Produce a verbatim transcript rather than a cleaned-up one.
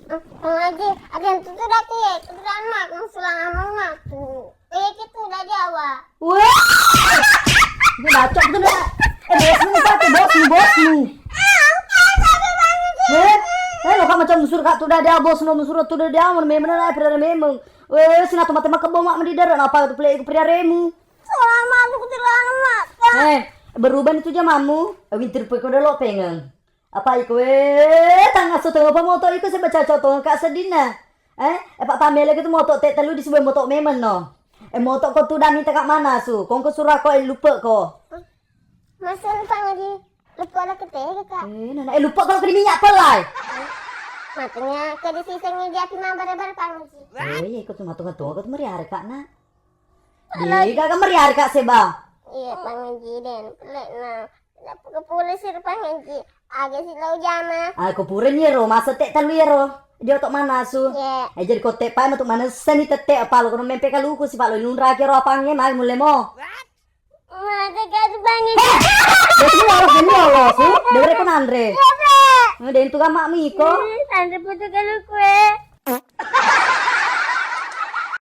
Pang Aji, ada yang tutu daki, tutu dama, kang sulang amang matu. Eh, gitu dah Jawa. Wah. Ini bacok tuh dah. Eh, bosmu apa tuh? Bosmu, bosmu. Eh, eh, lo kan macam musur kak tuh dah dia bosmu musur tuh dah dia mau memang lah pernah memang. Eh, sini tuh mata makan bomak mendidar apa tuh pelek pria remu. Sulang matu kutilang mak. Eh, berubah itu jamamu. Winter peko udah lo pengen. Apa iko, eh, tangaso tengah apa moto iko seba cocok tong kak sedina. Eh, eh, Pak Pamela gitu moto te telu di sebuah moto memang no. Eh, moto ko tu dami tekak mana su? Kongko surako eh lupa ko. Masuk Pang Aji. Lupa lah kete kak. Eh, nana, eh, lupa kalau kena minyak pelai. Matanya ke di sisengnya dia pi mah bare-bare Pang Aji. Eh, iya, iko tu matung-matung, iko tu meriare kak nak. Iya, kan meriare kak seba. Iya, Pang Aji den. Lek na. Lek ke pura sir Pang Aji. Aga si lau jama. Ah, ko pura ni ro, masa tek telu ya ro. Dia otok mana su? Iya. Eh, jadi ko tek pai metu mana seni tete apa lo kono mempe kaluku si Pak lo lunra ke ro apange mai mulai mo. Mata gak Pang Aji. Heh! Dia tu lolos, dia lolos su. Dia ko nanre. Iya, Pak. Nah, dia itu kan mak miko. Hmm, tante putu kaluku eh.